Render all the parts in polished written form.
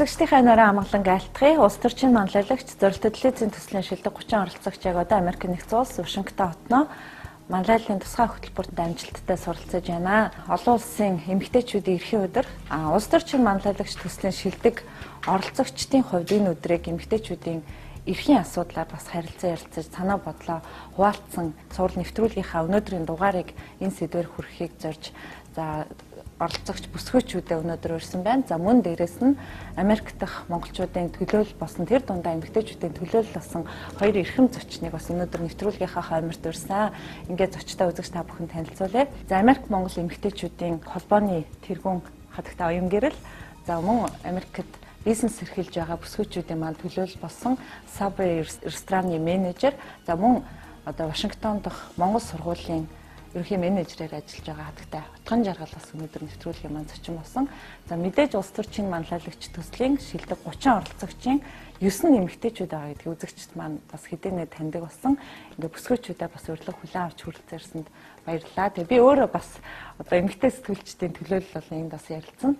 Үзэгчдийнхээ нөрөө амгалан айлтгая. Улс төрчийн манлайлагч Зорилт телевизийн төслийн шилдэг 30 оролцогч яг одоо Америк нэгдсэн улс Вашингтон хотноо манлайллын тусгай хөтөлбөрт амжилттай суралцаж байна. Олон улсын эмэгтэйчүүдийн эрхийн өдөр, улс төрчийн манлайлагч төслийн шилдэг оролцогчдын хувьд энэ өдрийг эмэгтэйчүүдийн эрхийн асуудлаар бас харилцан ярилцаж санаа бодлоо хуваалцсан цуврал нэвтрүүлгийнхаа өнөөдрийн дугаарыг энэ сэдвээр хүргэхийг зорж за оролцогч бүсгүйчүүдээ өнөөдөр урьсан байна. За мөн дээрээс нь Америк дахь монголчуудын төлөөлөл болсон тэр дундаа эмэгтэйчүүдийн төлөөлөл болсон хоёр эрхэм зочныг бас өнөөдөр нэвтрүүлгийнхаа хойморт урьсан. Ингээд зочтой үзэгч та бүхэн танилцуулъя. За Америк Монгол эмэгтэйчүүдийн холбооны тэргүүн хадагтай оюун гэрэл. За мөн Америкт бизнес эрхэлж байгаа бүсгүйчүүдийн маань төлөөлөл болсон Subway рестораны менежер. За мөн одоо Вашингтон дахь Монгол сургуулийн ерөнхий менежерээр ажиллаж байгаа хадагтай Отгон Жаргал бас өнөөдөр нэвтрүүлгийн маань зочин болсон. За мэдээж улс төрчийн манлайлагч төслийн шилдэг 30 оролцогчийн 9 эмэгтэйчүүд байгаа гэдгийг үзэгчд маань бас хэдийнэ таньдаг болсон. Ингээ бүсгүйчүүдээ бас урилга хүлээн авч хүрэлцээрсэнд баярлалаа. Тэгээ би өөрөө бас одоо эмэгтэй сэтгүүлчдийн төлөөлөл болон энд бас ярилцсан.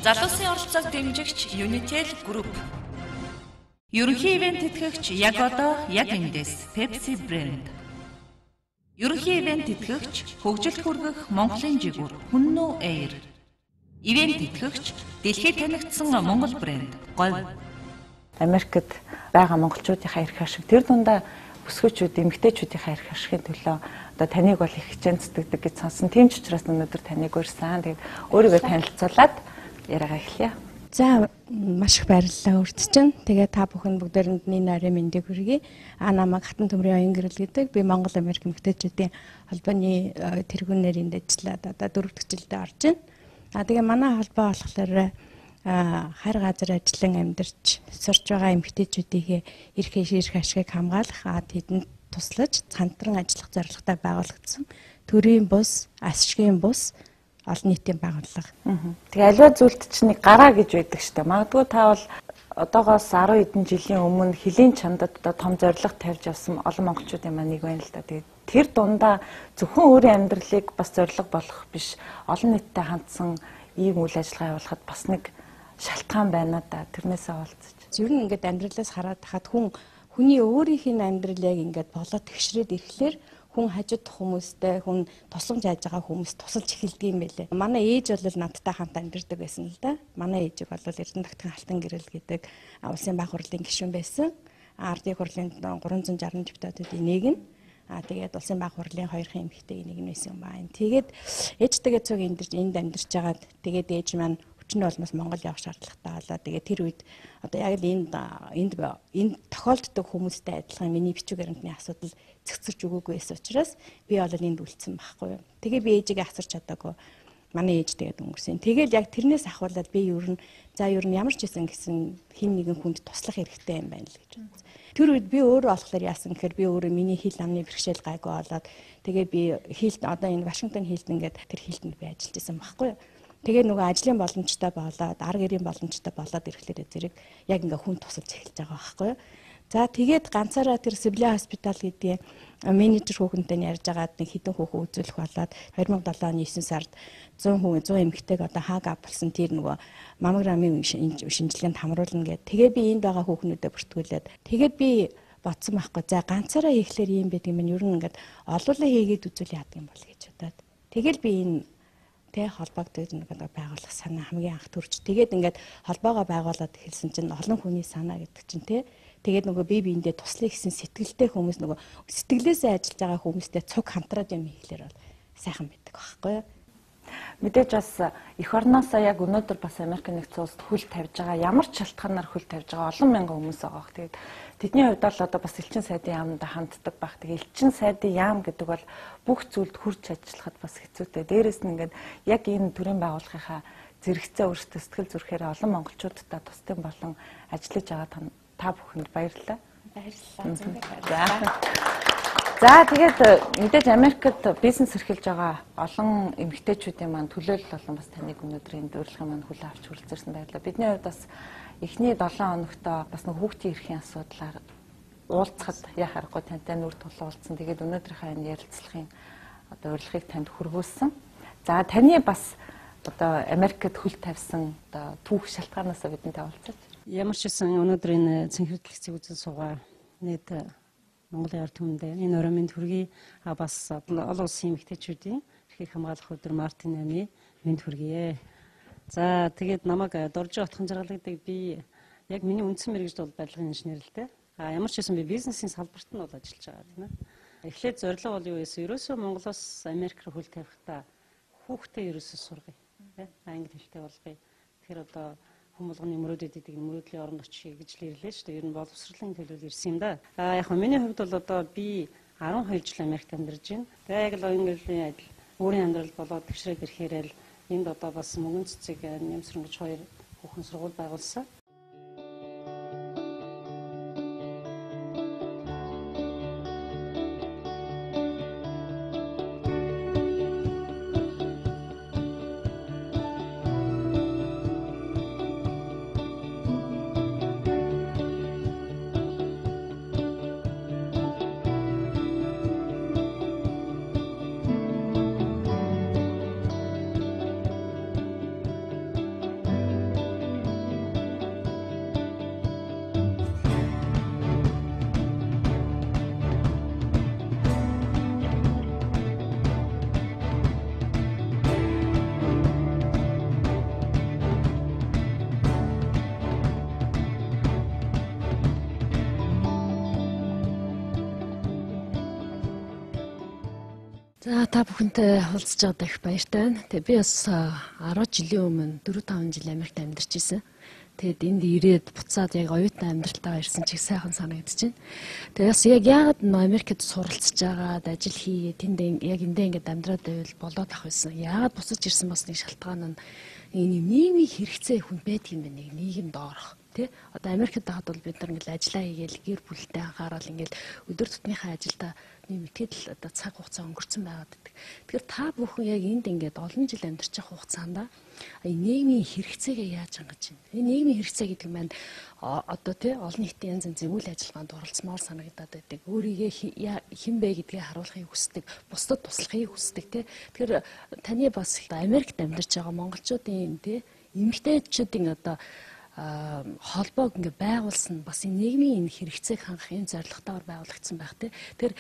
Залуусын оролцоог дэмжигч Unitel Group. Ерөнхий ивент тэтгэгч яг одоо яг эндээс Pepsi брэнд. Ерөнхий ивент тэтгэгч хөгжилт хүргэх Монголын жигүүр Хүннү Air. Ивент тэтгэгч дэлхийд танигдсан Монгол брэнд Говь. Америкт байгаа монголчуудынхаа эрх ашиг тэр дундаа бүсгүйчүүд эмэгтэйчүүдийнхээ эрх ашигын төлөө одоо таныг бол их хичээн зүтгэдэг гэж сонсон. Тийм ч учраас өнөөдөр таныг урьсан. Тэгээд өөрийгөө танилцуулаад яриагаа эхлэе. За маш их баярлалаа урьд чинь. Тэгээ та бүхэн бүгдээрэнд нь энэ орой мэндийг хүргэе. Намайг Хатан Төмрийн оюун гэрэл гэдэг. Би Монгол Америк эмэгтэйчүүдийн холбооны тэргүүнээр энд ажиллаад одоо 4 дахь жилдээ орж байна. Тэгээ манай холбоо болохоор хайр газар ажиллан амьдарч сурч байгаа эмэгтэйчүүдийнхээ эрх ашигыг хамгаалах, тэдэнд туслаж хамтран ажиллах зорилготой байгуулагдсан төрийн бус, ашигын бус олон нийтийн байгууллага. Тэгээ аливаа зүйлд чинь нэг гараа гэж байдаг шүү дээ. Магадгүй та бол одоогоос 10 хэдэн жилийн өмнө хөлийн чандад одоо том зорилго тавьж явсан олон монголчуудын маань нэг байна л да. Тэгээд тэр дундаа зөвхөн өөрийн амьдралыг бас зорилго болгох биш, олон нийттэй хандсан ийм үйл ажиллагаа явуулахад бас нэг шалтгаан байна да. Тэрнээсээ олцож. Ер нь ингээд амьдралаас хараад хахад хүний өөрийнх нь амьдрал яг ингээд болоо тэгшрээд ирэхлээр хүн хажууд хүмүүстэй, хүн тусламж хайж байгаа хүмүүс тусалж эхэлдэг юм байлээ. Манай ээж бол надтай хамт амьдардаг байсан л да. Манай ээжийг бол Эрдэнэ тагтхан Алтан гэрэл гэдэг улсын баг хурлын гишүүн байсан. Ардын хурлын 360 депутатуудын нэг нь. Тэгээд улсын баг хурлын хоёрхан эмэгтэй нэг нь байсан юм байна. Тэгээд ээжтэйгээ цуг энд амьдарч байгаад тэгээд ээж маань хүчний улмаас Монгол явах шаардлагатай болоо. Тэгээд тэр үед одоо яг л энд тохиолддог хүмүүстэй адилхан миний бичиг баримтны асуудал зэгцэрч өгөөгүй байсан учраас би бол энд үлдсэн байхгүй юу. Тэгээ би ээжигээ асарч чадаагүй. Манай ээж тэгээд өнгөрсөн. Тэгэл яг тэрнээс ахуулаад би ер нь ямар ч байсан гэсэн хин нэгэн хүнд туслах хэрэгтэй юм байна л гэж бодсон. Тэр үед би өөрөө болохоор яасан гэхээр би өөрөө миний хил амны бэрхшээл гайгүй болоод тэгээ би хилд одоо энэ Вашингтон хилд ингээд тэр хилдэнд би ажиллаж исэн байхгүй юу. Тэгээ нөгөө ажлын боломжтой болоод ар гэрийн боломжтой болоод ирэхлээр зэрэг яг ингээ хүн тусалж эхэлж байгаа байхгүй юу. За тэгээд ганцаараа тэр Сибли хоспитал гэдгийн менежер хүүхэнтэй нь ярьж байгаад нэг хэдэн хүүхэн үзүүлэх болоод 2007 оны 9 сард 100 хүн 100 эмэгтэйг одоо хааг авсан тэр нөгөө маммограмын шинжилгээнд хамруулна гэд. Тэгээ би энд байгаа хүүхнүүдэд бүртгүүлээд тэгээд би бодсон байхгүй. За ганцаараа хийхлээр ийм байдаг юм. Ер нь ингээд олуулаа хийгээд үзүүл яадаг юм бол гэж бодоод. Тэгэл би энэ холбоог байгуулах санаа хамгийн анх төрж. Тэгээд ингээд холбоогоо байгуулад эхэлсэн чинь олон хүний санаа гэдэг чинь тэ. Тэгээд нөгөө бие биендээ туслая гэсэн сэтгэлтэй хүмүүс нөгөө сэтгэлээсээ ажиллаж байгаа хүмүүстэй цуг хамтраад юм хийхлээр бол сайхан байдаг байхгүй юу? Мэдээж бас эх орноосоо яг өнөөдөр бас Америк нэгдсэн улсад хөл тавьж байгаа, ямар ч шалтгаанаар хөл тавьж байгаа олон мянган хүмүүс байгаа бох. Тэгээд тэдний хувьд бол одоо бас элчин сайдын яамд ханддаг байх. Тэгээд элчин сайдын яам гэдэг бол бүх зүйлд хүрч ажиллахад бас хэцүүтэй. Дээрээс нь ингээд яг энэ төрийн байгууллагынхаа зэрэгцээ өөрсдөө сэтгэл зүрхээрээ олон монголчуудтай тусдын болон ажиллаж байгаа та бүхэнд баярлалаа. Баярлалаа. За тэгээд мэдээж Америкт бизнес эрхэлж байгаа олон эмэгтэйчүүдийн маань төлөөлөл болон бас таныг өнөөдөр энд урилгын маань хүлээн авч хүрэлцээрсэн баярлалаа. Бидний хувьд бас эхний 7 хоногтоо бас нэг хүүхдийн эрхийн асуудлаар уулзахад яа харахгүй тантай нүр тулан уулзсан. Тэгээд өнөөдрийнхөө энэ ярилцлагын одоо урилгыг танд хүргүүлсэн. За таны бас Одоо Америкт хөл тавьсан одоо түүх шалтгаанаас бидэнтэй уулзаач. Ямар ч байсан өнөөдөр энэ цэнхэр дэлгэцийг үзэн суугаа нийт Монголын ард түмэндээ энэ орой мэнд хүргэе. А бас олон улсын эмэгтэйчүүдийн эрхийг хамгаалах өдөр мартын 8-ны мэнд хүргэе. За тэгээд намайг Доржи Отхон-Жаргал гэдэг, би яг миний үндсэн мэргэжил бол барилгын инженер л дээ. А ямар ч байсан би бизнесийн салбарт нь бол ажиллаж байгаа, тийм ээ. Эхлээд зорилго бол юу байсан? Ерөөсөө Монголоос Америк руу хөл тавихтаа хүүхдээ ерөөсөө сургая. Тэ? Англи хэлтэй болгоё. Тэгэхээр одоо хүн болгоны мөрөөдөд идэг мөрөөдлийн оронд очихъя гэж л ирлээ шүү дээ. Ер нь боловсролын төлөө ирсэн юм да. А яг миний хувьд бол одоо би 12 жил Америкт амьдарч байна. Тэгээ яг л оюун адил өөрийн амьдрал болоод тэгшрээд ирэхээр л энд одоо бас мөнгөн цэцэг нэмсрэн гэж хоёр хүүхэн сургууль байгуулсан. За, та бүхэнтэй уулзж байгаадаа их баяртай байна. Тэгээ би бас 10 жилийн өмнө 4-5 жил Америкт амьдарч исэн. Тэгээд энд ирээд буцаад яг оюутан амьдралтаа ирсэн чиг сайхан санагдаж байна. Тэгээ бас яг яагаад Америкт суралцж байгаад ажил хийгээ тэнд яг эндээ ингээд амьдраад байвал болоод ах байсан. Яагаад буцаж ирсэн бас нэг шалтгаан нь энэ нийгмийн хэрэгцээ хүн байдаг юм байна. Нэг нийгэмд орох. Тэ, одоо Америкт байхад бол бид нар ингээл ажиллаа хийгээл гэр бүлтэй анхаарал ингээл өдөр тутмынхаа ажилдаа нэг мэтгэл одоо цаг хугацаа өнгөрцөн байгаад байдаг. Тэгэхээр та бүхэн яг энд ингээд олон жил амьдарч явах хугацаанд энэ нийгмийн хэрэгцээгээ яаж хангаж байна? Энэ нийгмийн хэрэгцээ гэдэг маань одоо тий олон нийтийн янз янзын үйл ажиллагаанд оролцмоор санагдаад байдаг. Өөрийгөө хэн бэ гэдгээ харуулахыг хүсдэг, бусдад туслахыг хүсдэг тий. Тэгэхээр таны бас Америкт амьдарч байгаа монголчуудын тий эмэгтэйчүүдийн одоо холбоог ингээ байгуулсан бас энэ нийгмийн энэ хэрэгцээг хангах энэ зорилготойгоор байгуулагдсан байх тий. Тэгэхээр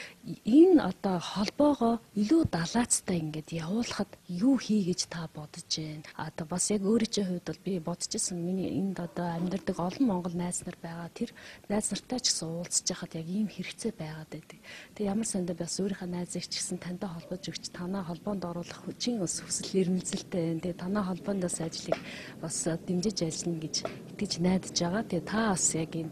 энэ одоо холбоогоо илүү далаацтай ингээд явуулахад юу хий гэж та бодож байна? Одоо бас яг өөрийнхөө хувьд бол би бодож исэн, миний энд одоо амьдардаг олон монгол найз нар байгаа. Тэр найз нартай ч гэсэн уулзж байхад яг ийм хэрэгцээ байгаад байдаг. Тэгээ ямар сандаа бас өөрийнхөө найзыг ч гэсэн тантай холбож өгч танаа холбоонд оруулах хүчин бас хүсэл эрмэлзэлтэй байна. Тэгээ танаа холбоонд бас ажлыг бас дэмжиж ажиллана гэж итгэж найдаж байгаа. Тэгээ та бас яг энэ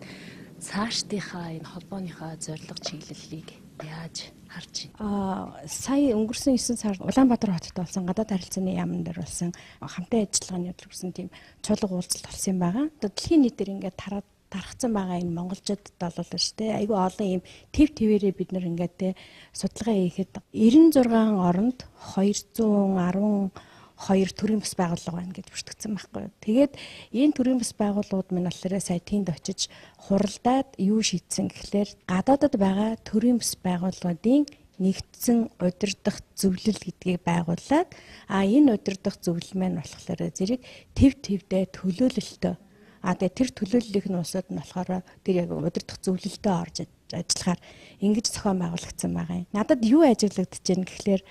цаашдынхаа энэ холбооныхаа зорилго чиглэлийг яаж харж байна? Сая өнгөрсөн 9 сард Улаанбаатар хотод болсон гадаад харилцааны яамн дээр болсон хамтын ажиллагааны төлөвлөсөн тийм чуулга уулзалт болсон юм байгаа. Одоо дэлхийн нийтээр ингээд тараад тархацсан байгаа энэ монголчуудад бол шүү дээ. Айгүй олон ийм төв твээрээ бид нар ингээд те судалгаа хийхэд 96 оронд 212 төрийн бас байгууллага байна гэж бүртгэгдсэн байхгүй юу. Тэгээд энэ төрийн бас байгууллагууд минь болохоор сая тэнд очиж хуралдаад юу шийдсэн гэхлээр гадаадад байгаа төрийн бас байгууллагуудын нэгдсэн удирдах зөвлөл гэдгийг байгуулад энэ удирдах зөвлөл маань болохоор зэрэг төв твдээ төлөөлөлтөө тэгээ тэр төлөөллийг нь улсууд нь болохоор тэр яг удирдах зөвлөлтөд орж ажиллахаар ингэж зохион байгуулагдсан байгаа юм. Надад юу ажиглагдаж байна гэхлээр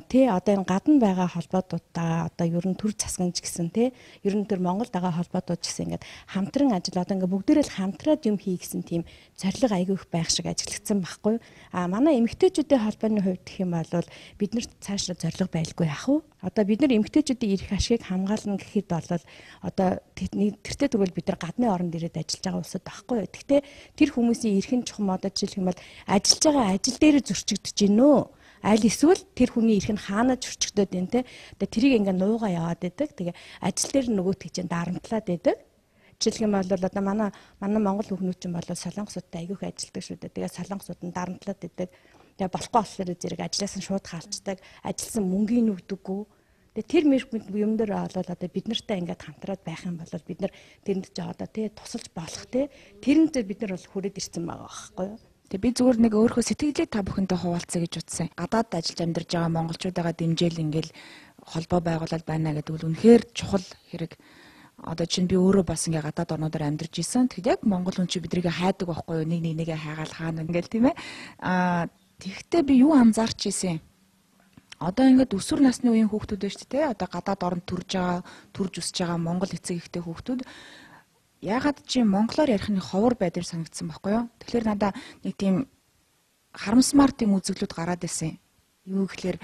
тий одоо энэ гадна байгаа холбоотуудаа одоо ер нь төр засгийн ч гэсэн тий ер нь тэр Монголд байгаа холбоотууд ч гэсэн ингээд хамтран ажил одоо ингээд бүгдээрээ л хамтраад юм хий гэсэн тийм зорилго айгүй их байх шиг ажиглагдсан байхгүй юу? Манай эмэгтэйчүүдийн холбооны хувьд гэх юм бол бид нарт цаашаа зорилго байлгүй яах вэ? Одоо бид нар эмэгтэйчүүдийн эрх ашигыг хамгаална гэхэд бол одоо тэртээ тэгвэл бид нар гадны оронд ирээд ажиллаж байгаа улсад байхгүй юу? Гэхдээ тэр хүмүүсийн эрх нь чухам одоо жишээлх юм бол ажиллаж байгаа ажил дээр зөрчигдөж гинөө. Аль эсвэл тэр хүний эрх нь хаана зөрчигдөд байна те. Тэгээ тэрийг ингээ нуугаа яваад байдаг. Тэгээ ажил дээр нөгөөтг чинь дарамтлаад байдаг. Жишээлх юм бол одоо манай Монгол хүүхнүүд чинь бол солонгосуудтай айгүйх ажилладаг шүү дээ. Тэгээ солонгосууд нь дарамтлаад байдаг. Тэгээ болохгүй болохоор зэрэг ажилласан нь шууд хаалцдаг. Ажилласан мөнгийг өгдөггүй. Тэгээ тэр юм дээр бол одоо бид нартай ингээд хамтраад байх юм бол бид нар тэрэнд ч одоо тий тусалж болох тий тэрэнд бид нар бол хүрээд ирсэн байгаа байхгүй юу? Тэгээ би зүгээр нэг өөрийнхөө сэтгэлээ та бүхэнтэй хуваалцъя гэж утсан. Гадаад ажиллаж амьдарч байгаа монголчуудаа дэмжээл ингээл холбоо байгуулаад байна гэдэг бол үнэхээр чухал хэрэг. Одоо чинь би өөрөө бас ингээ гадаад орнуудаар амьдарч исэн. Тэгэхэд яг монгол хүн чи бидрийг хайдаг байхгүй юу? Нэг нэг нэгээ хайгаал хаана ингээл тийм ээ. Тэгэхдээ би юу анзаарч исэн? Одоо ингээд өсвөр насны үеийн хүүхдүүд байна шүү дээ. Одоо гадаад оронд төрж байгаа, төрж өсөж байгаа монгол эцэг эхтэй хүүхдүүд ягаад чи монголоор ярих нь ховор байдаг санагдсан байхгүй юу? Тэгэхээр надаа нэг тийм харамсмаар тийм үзэгдлүүд гараад исэн. Юу гэхээр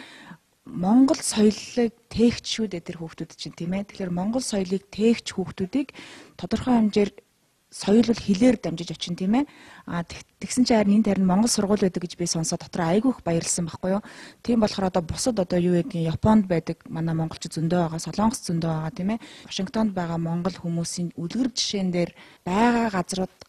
Монгол соёлыг тээгч шүү дээ тэр хүүхдүүд чинь тийм ээ. Тэгэхээр монгол соёлыг тээгч хүүхдүүдийг тодорхой хэмжээр соёл бол хэлээр дамжиж очин тийм ээ. Тэгсэн чинь харин энэ тарин монгол сургууль байдаг гэж би сонсоод дотор айгүй их баярлсан байхгүй юу. Тийм болохоор одоо бусад одоо юу гэдгийг Японд байдаг манай монголчууд зөндөө байгаа, Солонгос зөндөө байгаа тийм ээ. Вашингтонд байгаа монгол хүмүүсийн үлгэр жишээн дээр байгаа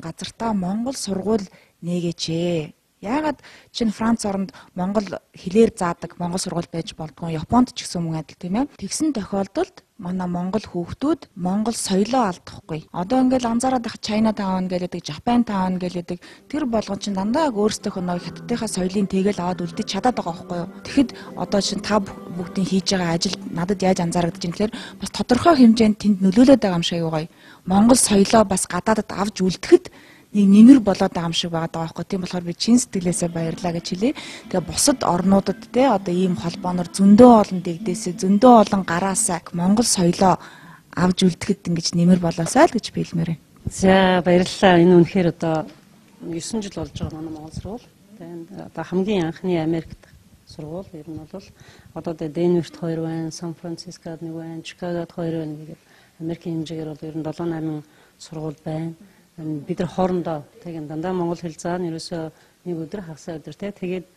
газартаа монгол сургууль нээгээч ээ. Яагаад чинь Франц оронд монгол хэлээр заадаг монгол сургууль байж болдгоо, Японд ч гэсэн мөн адил тийм ээ. Тэгсэн тохиолдолд манай монгол хүүхдүүд монгол соёлоо алдахгүй. Одоо ингээл анзаараад байх China Town гэлээдэг, Japan Town гэлээдэг тэр болгон чинь дандаа өөрсдийнхөө нэг хятадынхаа соёлын тэгэл аваад үлдэж чадаад байгаа байхгүй юу. Тэгэхэд одоо чинь та бүгдийн хийж байгаа ажил надад яаж анзаарагдаж байна гэхээр бас тодорхой хэмжээнд тэнд нөлөөлөд байгаа юм шиг аюу гоё. Монгол соёлоо бас гадаадад авч үлдэхэд нэг нэмэр болоод байгаа юм шиг байгаа байхгүй. Тийм болохоор би чин сэтгэлээсээ баярлаа гэж хэлье. Тэгээ бусад орнуудад те одоо ийм холбооноор зөндөө олон дэгдээсээ зөндөө олон гараасаа монгол соёлоо авч үлдэхэд ингэж нэмэр болоосай л гэж би хэлмээр байна. За баярлалаа. Энэ үнэхээр одоо 9 жил болж байгаа манай монгол сургууль. Тэгээ одоо хамгийн анхны Америкт сургууль ер нь бол одоо Денверт 2 байна, Сан Францискод 1 байна, Чикагод 2 байна гэдэг Америкийн хэмжээгээр бол ер нь 7 8 сургууль байна. Бид нар хоорондоо тийм дандаа монгол хэл заана ерөөсөө нэг өдөр хагас өдөр те. Тэгээд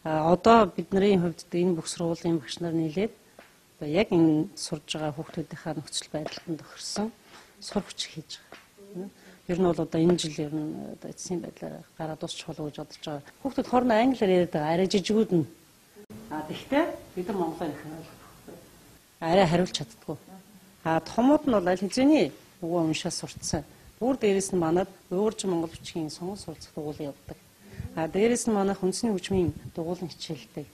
одоо бидний хувьд энэ бүх сургуулийн багш нар нийлээд одоо яг энэ сурж байгаа хүүхдүүдийнхаа нөхцөл байдалд тохирсон сур хүч хийж байгаа. Ер нь бол одоо энэ жил ер нь одоо эцсийн байдлаар гараад дуусчих болов гэж бодож байгаа. Хүүхдүүд хоорондоо англиар яриад байгаа. Арай жижигүүд нь. Тэгэхдээ бид нар монголоор их ойлгохгүй. Арай хариулж чаддаггүй. Томууд нь бол аль хэзээний үгөө уншаа сурцсан. Бүр дээрээс нь манад уурж монгол бичгийн сонгон суралцах дугуйлан явдаг. Дээрээс нь манайх үндэсний хөгжмийн дугуйлан хичээлдэг.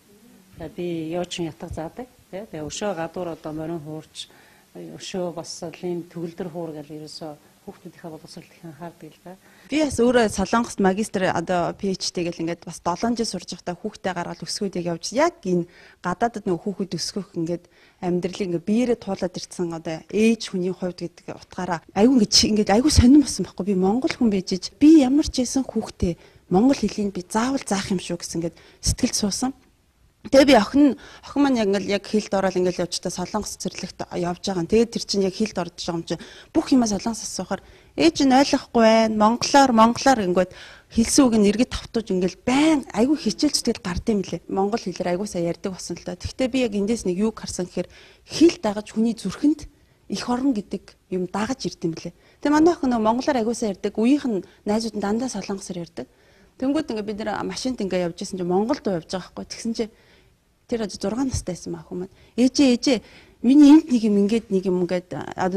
Би яочин ятга заадаг. Тэгээ өшөө гадуур одоо морин хуурч, өшөө бас лим төгөлдөр хуур гэл ерөөсөө хүүхдүүдийнхээ боловсролд их анхаардаг л да. Би бас өөрөө Солонгост магистр одоо PhD гэл ингээд бас 7 жил сурж байхдаа хүүхдээ гаргаад өсгөөд яг явж яг энэ гадаадад нөгөө хүүхэд өсгөх ингээд амьдралыг ингээд биеэрээ туулаад ирсэн одоо ээж хүний хувьд гэдэг утгаараа айгүй ингээд айгүй сонирн болсон байхгүй. Би монгол хүн байж ич би ямар ч байсан хүүхдээ монгол хэлийг би заавал заах юм шүү гэсэн ингээд сэтгэлд суусан. Тэгээ би охин маань яг ингээл яг хилд ороод ингээл явж та Солонгос цэцэрлэгт явж байгаа. Тэгээд тэр чинь яг хилд орж байгаа юм чинь бүх юмаа Солонгос асуухаар ээж нь ойлгохгүй байна. Монголоор ингээд хэлсэн үг нь эргэж тавтууж ингээл байн айгүй хичээл зүтгэл гард юм лээ. Монгол хэлээр айгүй сайн ярьдаг болсон л да. Гэхдээ би яг эндээс нэг юу харсан гэхээр хил дагаж хүний зүрхэнд эх орон гэдэг юм дагаж ирд юм лээ. Тэгээ манай охин нөгөө монголоор айгүй сайн ярьдаг. Үеийнх нь найзууд нь дандаа солонгосоор ярьдаг. Тэнгүүд ингээ бид нэр машинд ингээ явж исэн чинь Монголд явж байгаа байхгүй. Тэгсэн чинь тэр 6 настай байсан ба хүмүүс. Ээжээ миний энд нэг юм ингээд нэг юм ингээд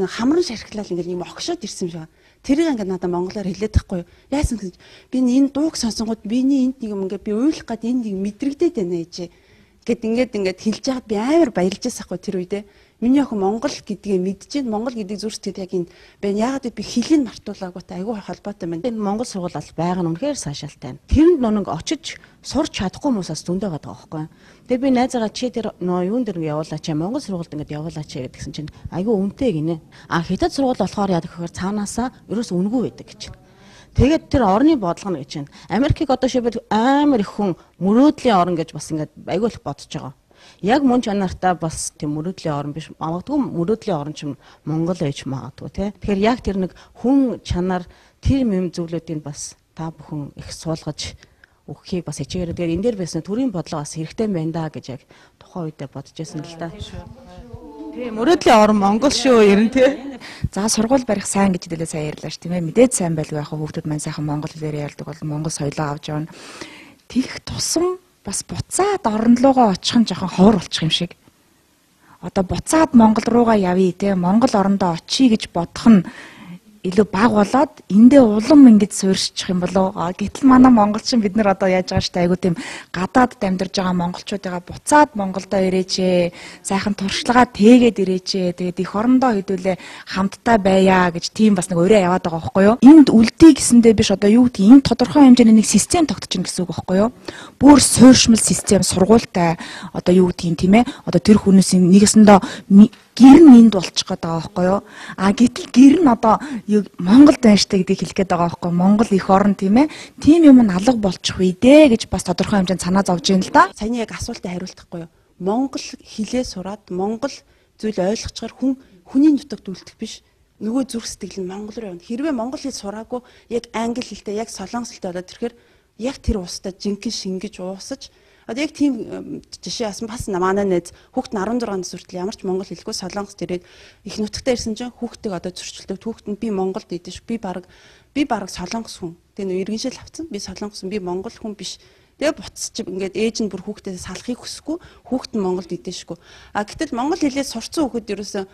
хамран шархлал ингээд нэг юм огшоод ирсэн юм шиг. Тэрийг ингээд надад монголоор хэлээд тахгүй юу? Яасан гэсэн чинь би энэ дууг сонсонгууд миний энд нэг юм ингээд би уйлах гад энд нэг мэдрэгдээд байна ээжээ. Гэт ингээд хэлж байгаад би амар баярлж байсан хгүй тэр үедээ. Миний охин монгол гэдгээ мэдчихээн. Монгол гэдэг зүрх сэтгэл яг энэ байна. Яагаад гэвэл би хэлийг мартуулаагүй та айгүй холбоотой байна. Энэ монгол сургууль бол байгаа нь үнэхээр сайшаалтай байна. Тэрэнд нүг очиж сурч чадахгүй хүмүүс бас зөндөө байгаа байхгүй. Тэгээ би найзаагаа чи тэр нөө юун дээр явуулаач, монгол сургуульд ингээд явуулаач гэдгсэн чинь айгүй үнэтэй гинэ. А хятад сургууль болохоор яадаг гэхээр цаанаасаа ерөөс үнэгүй байдаг гэж. Тэгээд тэр орны бодлого нь гэж байна. Америкийг одоо шивбэл амар их хүн мөрөөдлийн орн гэж бас ингээд айгүй их бодож байгаа. Яг мөн чанартай бас тийм мөрөөдлийн орн биш. Магадгүй мөрөөдлийн орн чинь Монгол байж магадгүй тий. Тэгэхээр яг тэр нэг хүн чанар тэр юм зүйлүүдийг бас та бүхэн их суулгаж өгөхийг бас хичээгээрэй. Тэгээд энэ дээр байсан төрийн бодлого бас хэрэгтэй байна да гэж яг тухайн үедээ бодож байсан л да. Тийм мөрөөдлийн орн Монгол шүү ер нь тий. За сургууль барих сайн гэж хэлээ сайн ярьлаа ш тийм ээ. Мэдээд сайн байлгүй яг хүүхдүүд маань сайхан монгол хэлээр ярьдаг бол монгол соёлоо авч явна. Тэгэх тусам бас буцаад орон руугаа очих нь жоохон ховор болчих юм шиг. Одоо буцаад Монгол руугаа явъя те Монгол орондоо очие гэж бодох нь илүү бага болоод эндээ улам ингэж суурьшчих юм болоо. Гэтэл манай монголчин бид нар одоо яаж байгаа штэ айгуу тийм гадаадд амьдарж байгаа монголчуудыгаа буцаад Монголдо ирээч ээ. Сайхан туршлагаа тээгээд ирээч ээ. Тэгээд эх орондоо хэдүүлээ хамтдаа байя гэж тийм бас нэг өрөө яваад байгаа байхгүй юу? Энд үлдээ гэсэндээ биш одоо юу гэдгийг энэ тодорхой хэмжээний нэг систем тогтчихно гэсэн үг байхгүй юу? Бүр суурьшмал систем сургуультай одоо юу гэдгийг тийм ээ. Одоо тэр хүмүүсийн нэгэсэндээ гэр нь энд болчих гээд байгаа байхгүй юу? А гэтэл гэр нь одоо Монголд байна штэ гэдгийг хэлэх гээд байгаа байхгүй юу? Монгол эх орн тийм ээ. Тийм юм нь алга болчих үе дээ гэж бас тодорхой хэмжээнд санаа зовж байна л да. Саяны яг асуултыг хариултахгүй юу? Монгол хэлээ сураад Монгол зүйл ойлгочоор хүн хүний нутагт үлдэх биш. Нөгөө зүрх сэтгэл нь Монгол руу явна. Хэрвээ монгол хэл сураагүй яг англи хэлтэй, яг солонгос хэлтэй болоод ирэхээр яг тэр уустай жинхэнэ шингэж уусаж одоо яг тийм жишээ асан бас манай найз хүүхэд нь 16 нас хүртэл ямар ч монгол хэлгүй Солонгост ирээд их нутагтаа ирсэн чинь хүүхдийг одоо зөрчилдөг. Хүүхэд нь би Монголд идэш би бараг Солонгос хүн. Тэгээ нөө иргэншил авцсан. Би Солонгос хүн, би монгол хүн биш. Тэгээ буцчих ингээд ээж нь бүр хүүхдээс салахыг хүсэхгүй, хүүхэд нь Монголд идэшгүй. А гэтэл монгол хэлээ сурцсан хүүхэд ерөөсөн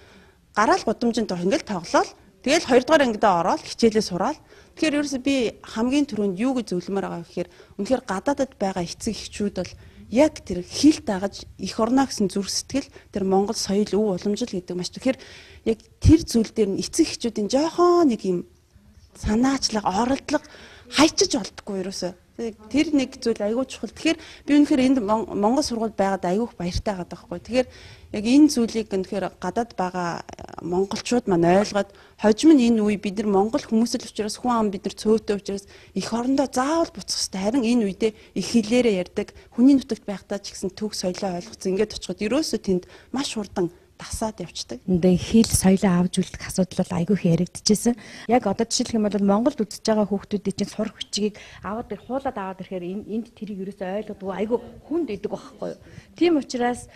гараал гудамжинд ингээл тоглоол. Тэгэл 2 дугаар ангидаа ороод хичээлээ сураал. Тэгэхээр ерөөсөө би хамгийн түрүүнд юу гэж зөвлөмөр байгаа гэхээр үнэхээр гадаадад байгаа эцэг эхчүүд бол яг тэр хил дагаж эх орноо гэсэн зүрх сэтгэл тэр монгол соёл өв уламжил гэдэг маш. Тэгэхээр яг тэр зүйл дээр нь эцэг эхчүүдийн жоохон нэг юм санаачлага, оролдлого хайчиж болдгоо ерөөсөө. Тэр нэг зүйл айгүй чухал. Тэгэхээр би үнэхээр энд монгол сургууль байгаад айгүй их баяртай байгаа байхгүй. Тэгэхээр яг энэ зүйлийг үнэхээр гадаад байгаа монголчууд маань ойлгоод хожим нь энэ үе бид нар монгол хүмүүс л учраас хүн ам бид нар цөөтэй учраас эх орондоо заавал буцах хэрэгтэй. Харин энэ үедээ их хэлээрээ ярьдаг, хүний нутагт байхдаа ч гэсэн төг соёлоо ойлгоцсон. Ингээд очиход ерөөсөө тэнд маш хурдан дасаад явцдаг. Энд хэл соёлоо авч үлдэх асуудал бол айгүй их яригдчихсэн. Яг одоо жишээлх юм бол Монголд үзэж байгаа хүүхдүүдийн чинь сурах бичгийг аваад хуулаад аваад ирэхээр энд тэрийг ерөөсөө ойлгодгүй айгүй хүнд идэг байхгүй юу. Тийм учраас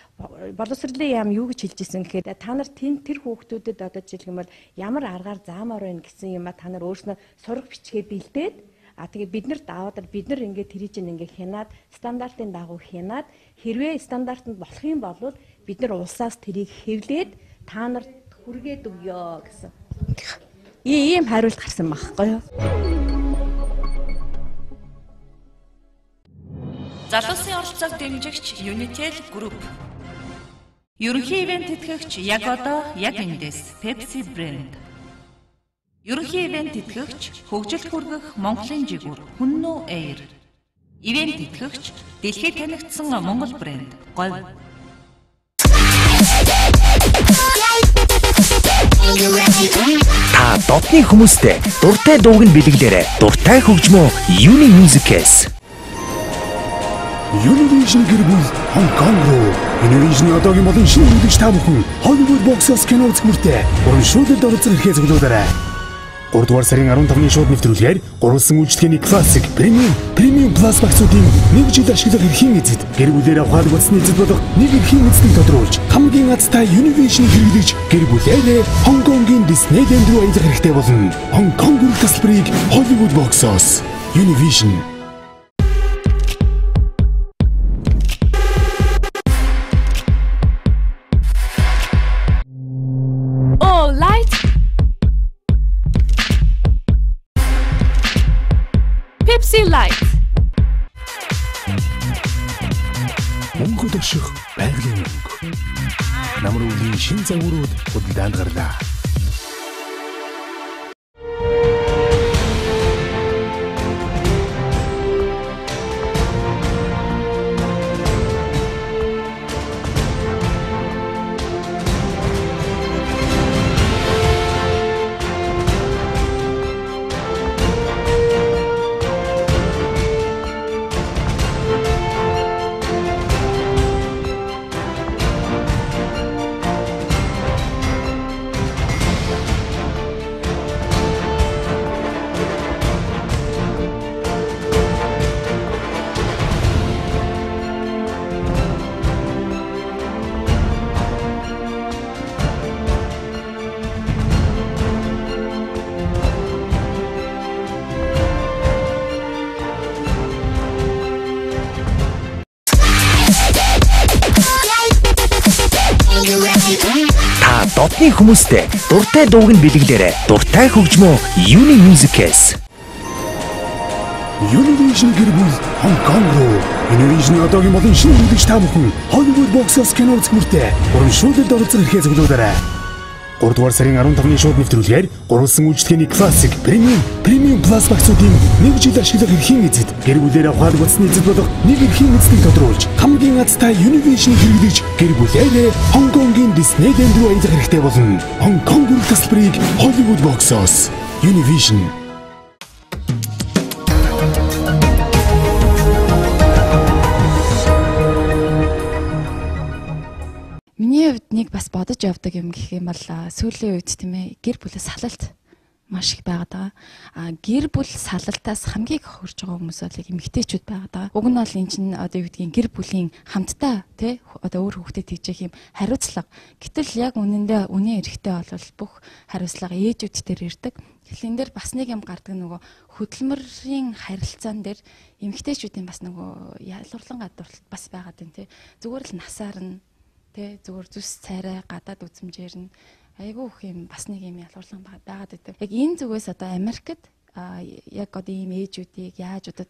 боловсролын яам юу гэж хэлж исэн гэхээр та нар тэр хүүхдүүдэд одоо жишээлх юм бол ямар аргаар заамаар байна гэсэн юм а та нар өөрснөө сурах бичгээ бэлдээд а тэгээ бид нарт аваад бид нар ингээд тэрийг чинь ингээд хянаад стандартын дагуу хянаад хэрвээ стандартанд болох юм бол бид нар улсаас тэрийг хэвлээд та нарт хүргээд өгөө гэсэн. Ийм хариулт гарсан байхгүй юу? Залуусын оролцоог дэмжигч Unitel Group. Ерөнхий ивент тэтгэгч яг одоо яг эндээс Pepsi брэнд. Ерөнхий ивент тэтгэгч хөгжилт хүргэх Монголын жигүүр Хүннү Air. Ивент тэтгэгч дэлхийд танигдсан Монгол брэнд Говь. Та дотны хүмүүстэй дуртай дууг нь бэлэглээрэй. Дуртай хөгжмөө Uni Music-с. Univision гэр бүл Хонконг руу. Univision-ы одоогийн болон шинэ хэрэглэгч та бүхэн Hollywood Box Office кино үзэх мөртөө урамшуулалд оролцох эрхээ зөвлөөрэй. 3 дугаар сарын 15-ны шууд нэвтрүүлгээр гурвалсан үйлчлэгээний классик, премиум, премиум плюс багцуудын 1 жил ашиглах эрхийн эзэд, гэр бүлээр авахад утасны эзэд болох нэг эрхийн эзэдийг тодруулж, хамгийн азтай Univision-ийг хэрэглэж гэр бүлээрээ Хонконгийн Disneyland руу аялах хэрэгтэй болно. Хонконг үргэлж тасалбарыг Hollywood Box Office. Univision. Pepsi Light. Мөнгө өдөрших байгалийн мөнгө. Намар өвлийн шин загварууд худалдаанд гарлаа. Бидний хүмүүстэй дуртай дууг нь бэлгэлээрэй. Дуртай хөгжмөө Uni Music-с. Univision гэр бүл Хонконг руу. Univision одоогийн болон шинэ үргэлж та бүхэн Hollywood Box Office кино үзэх бүртээ урамшуулалд оролцох эрхээ зөвлөөрэй. 3 дугаар сарын 15-ны шууд нэвтрүүлгээр гурвалсан үйлчлэгээний классик, премиум, премиум плюс багцуудын нэг жил ашиглах эрхийн эзэд гэр бүлээр авахад утасны эзэд болох нэг эрхийн эзэдийг тодруулж хамгийн азтай Univision хэрэглэж гэр бүлээрээ Хонконгийн Disneyland руу аялах хэрэгтэй болно. Хонконг бүрэх тасалбарыг Hollywood Box Office Univision. Миний хувьд нэг бас бодож явдаг юм гэх юм бол сүүлийн үед тийм ээ гэр бүлээ салалт маш их байгаад байгаа. А гэр бүл салалтаас хамгийн их хөрж байгаа хүмүүс бол эмэгтэйчүүд байгаад байгаа. Уг нь бол энэ чинь одоо юу гэдгийг гэр бүлийн хамтдаа тий одоо өөр хүүхдэд тийжэх юм хариуцлага. Гэтэл яг үнэндээ үнэн эрэхтэй бол бүх хариуцлага ээжүүд дээр ирдэг. Тэгэхээр энэ дээр бас нэг юм гардаг, нөгөө хөдөлмөрийн харилцаан дээр эмэгтэйчүүдийн бас нөгөө ялгуурлан гадуурлалт бас байгаад байна тий. Зүгээр л насаар нь тэ зүгээр зүс цайраа гадаад үзмжээр нь айгүй их юм бас нэг юм ялгуурлан байгаад байдаг. Яг энэ зүгээс одоо Америкт яг одоо ийм ээжүүдийг яаж одоо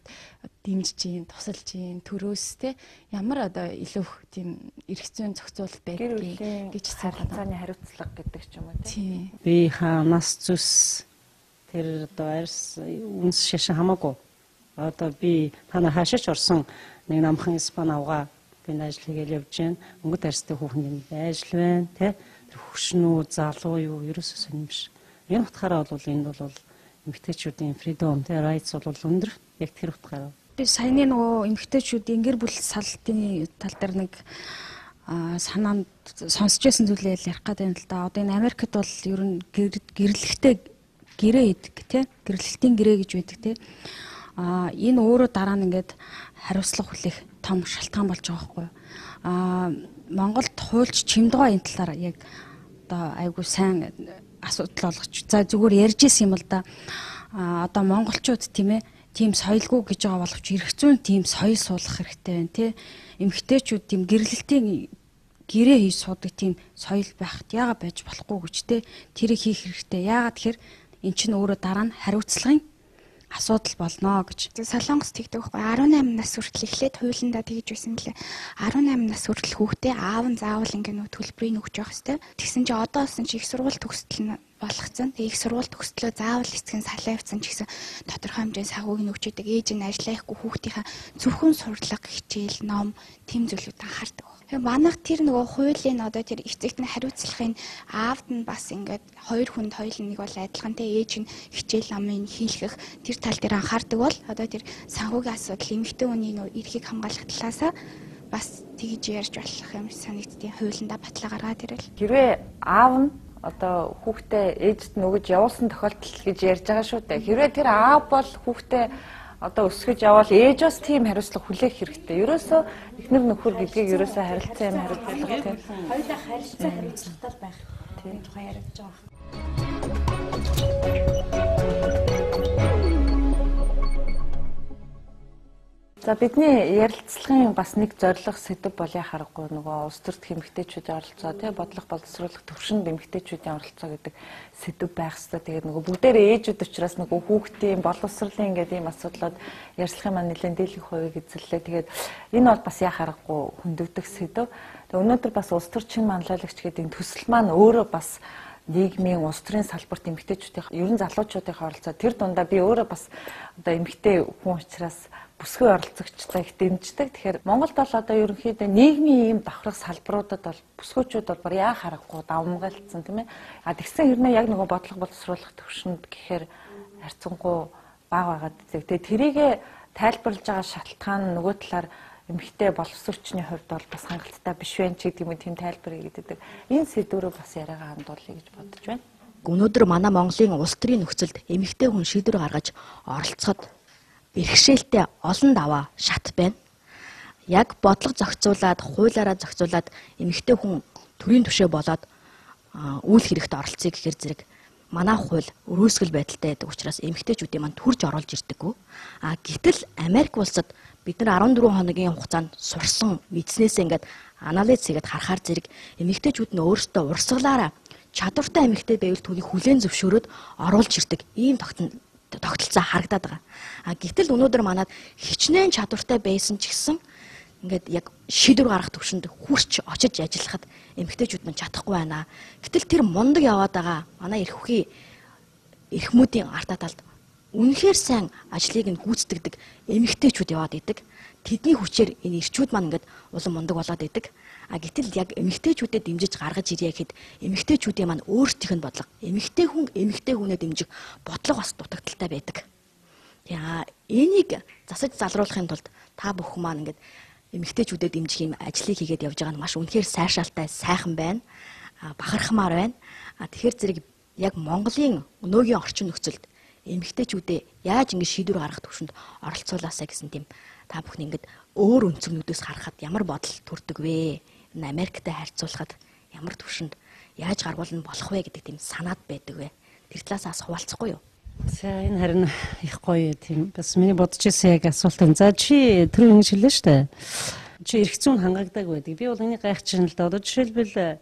дэмжиж чинь, тусалж чинь, төрөөс тэ ямар одоо илүү их тийм эрх зүйн зохицуулалт байдгийг гэж харилцааны хариуцлага гэдэг ч юм уу тий. Би нас зүс тэр одоо арьс үнс шашин хамаагүй. Одоо би та нар хаашаач орсон нэг намхан испан авгаа би ажил хийгээл явж байна. Өнгөт арьстай хүүхэн юм ажил байна тий. Тэр хөгшнүү, залуу юу ерөөсөө сонирм биш. Энэ утгаараа бол энд бол эмэгтэйчүүдийн freedom тий rights бол өндөр. Яг тэр утгаараа. Би саяны нөгөө эмэгтэйчүүдийн гэр бүл салтын тал дээр нэг санаанд сонсч байсан зүйлээ ярих гээд байна л да. Одоо энэ Америкт бол ер нь гэрлэлтэй гэрээ идэг тий. Гэрлэлтийн гэрээ гэж байдаг тий. Энэ өөрөө дараа нь ингээд хариуцлага хүлээх том шалтгаан болж байгаа байхгүй юу. Монголд хуульч чимдгоо энэ талаар яг одоо айгүй сайн асуудал болгоч. За зүгээр ярьж исэн юм л да. Одоо монголчууд тийм ээ тийм соёлгүй гэж байгаа боловч эрх зүйн тийм соёл суулгах хэрэгтэй байна тий. Эмэгтэйчүүд тийм гэрлэлтийн гэрээ хийж суудаг тийм соёл байхад яагаад байж болохгүй гэж тий. Тэрийг хийх хэрэгтэй. Яагаад тэгэхээр эн чинь өөрөө дараа нь хариуцлагын асуудал болно гэж. Солонгос тэгдэг байхгүй 18 нас хүртэл эхлээд хуулиндаа тэгж байсан лээ. 18 нас хүртэл хүүхдээ аав нь заавал ингээ нөө төлбөрийг өгч явах хэвээр. Тэгсэн чи одоо болсон чи их сургууль төгсдөл нь болгоцсон. Тэгээ их сургууль төгсдлөө заавал эцэг нь салаа явцсан ч гэсэн тодорхой хэмжээний санхүүг нь өгч идэг. Ээж нь ажиллаа ихгүй хүүхдийнхаа зөвхөн сурлага, хичээл, ном тэм зүйлүүд анхаардаг. Тэгээ манайх тэр нөгөө хуулийн одоо тэр эцэгт нь хариуцлагын аавд нь бас ингээд хоёр хүнд хоёул нэг бол адилхан те ээж нь хичээл номыг хийлгэх тэр тал дээр анхаардаг бол одоо тэр санхүүгийн асуудал эмэгтэй хүний нөгөө эрхийг хамгаалах талаасаа бас тэгж ярьж болох юм санагддیں۔ Хуулиндаа батлаа гаргаад ирэл. Хэрвээ аав нь одоо хүүхдээ ээжд нь өгөж явуулсан тохиолдол гэж ярьж байгаа шүү дээ. Хэрвээ тэр аав бол хүүхдээ одоо өсгөж явбал ээж бас тийм хариуцлага хүлээх хэрэгтэй. Ерөөсөө эхнэр нөхөр гэдгийг ерөөсөө харилцан юм хариуцлага тийм. Хоёулаа харилцан хариуцлагатай байх. Тийм тухай яригдж байгаа. За бидний ярилцлагын бас нэг зорилго сэдэв бол яа харахгүй нөгөө улс төрт эмэгтэйчүүдийн оролцоо тий бодлого боловсруулах төвшөнд эмэгтэйчүүдийн оролцоо гэдэг сэдэв байх ёстой. Тэгээд нөгөө бүгдээрээ ээжүүд учраас нөгөө хүүхдийн боловсролын ингээд ийм асуудлууд ярилцлагын маань нэлээд дийлэх хувийг эзэллээ. Тэгээд энэ бол бас яа харахгүй хөндөгдөх сэдэв. Тэгээд өнөөдөр бас улс төрчин манлайлагч гэдэг энэ төсөл маань өөрөө бас нийгмийн улс төрийн салбарт эмэгтэйчүүдийн ер нь залуучуудын оролцоо тэр дундаа би өөрөө бас одоо эмэгтэй хүн учраас бүсгүй оролцогчтой их дэмждэг. Тэгэхээр Монголд бол одоо ерөнхийдөө нийгмийн ийм давхрах салбаруудад бол бүсгүйчүүд бол бар яа харахгүй давмгайлцсан тийм ээ. А тэгсэн хэрнээ яг нөгөө бодлого боловсруулах төвшөнд гэхээр харьцангуй бага байгаад байдаг. Тэгээ тэрийгэ тайлбарлаж байгаа шалтгаан нь нөгөө талаар эмэгтэй боловсрогчны хувьд бол бас хангалттай биш байх ч гэдэг юм тийм тайлбар хийгээд байдаг. Энэ сэдвүүрөө бас яриагаа хандуулъя гэж бодож байна. Өнөөдөр манай Монголын улс төрийн нөхцөлд эмэгтэй хүн шийдвэр гаргаж оролцоход бэрхшээлтэй олон даваа шат байна. Яг бодлого зохицуулаад, хуулиараа зохицуулаад эмэгтэй хүн төрийн түвшээ болоод үйл хэрэгт оролцъё гэхэр зэрэг манай хууль өрөөсгөл байдалтай байдаг учраас эмэгтэйчүүдийн манд төрж оруулж ирдэггүй. А гэтэл Америк улсад бид нар 14 хоногийн хугацаанд сурсан мэдснээсээ ингээд анализ хийгээд харахаар зэрэг эмэгтэйчүүд нь өөрсдөө урсгалаараа Чадвартай эмэгтэй байвал түүнийг хүлээн зөвшөөрөөд оруулж ирдэг ийм тогтолцоо харагдаад байгаа. А гэтэл өнөөдөр манад хичнээн чадвартай байсан ч гэсэн ингээд яг шийдвэр гаргах төвшөнд хүрч очиж ажиллахад эмэгтэйчүүд мань чадахгүй байна. Гэтэл тэр мундаг яваад байгаа манай эрх бүхий эрхмүүдийн артаа талд үнэхээр сайн ажлыг нь гүйцэтгэдэг эмэгтэйчүүд яваад идэг. Тэдний хүчээр энэ эрчүүд маань ингээд улам мундаг болоод идэг. А гэтэл яг эмэгтэйчүүдэд дэмжиж гаргаж ирье гэхэд эмэгтэйчүүдийн маань өөрсдийнх нь бодлого, эмэгтэй хүн эмэгтэй хүнээ дэмжих бодлого бас дутагдaltaй байдаг. Тэгээ энийг засаж залруулахын тулд та бүхэн маань ингээд эмэгтэйчүүдэд дэмжих юм ажлыг хийгээд явж байгаа нь маш үнэхээр сайшаалтай, сайхан байна. Бахархмаар байна. Тэгэхээр зэрэг яг Монголын өнөөгийн орчин нөхцөлд эмэгтэйчүүдээ яаж ингэж шийдвэр гаргах төвшөнд оролцуулаасаа гэсэн тийм та бүхэн ингээд өөр өнцгнүүдээс харахад ямар бодол төрдөг вэ? Энэ Америктэй харьцуулахад ямар төвшөнд яаж гаргуул нь болох вэ гэдэг тийм санаад байдаг вэ? Тэр талаас ас хуваалцахгүй юу? За энэ харин их гоё тийм бас миний бодож ирсэн яг асуулт юм. За чи түрүү ингэж хэллээ шүү дээ. Чи эрх зүйн хангагдаг байдаг. Би бол энийг гайхаж байна л да. Одоо жишээлбэл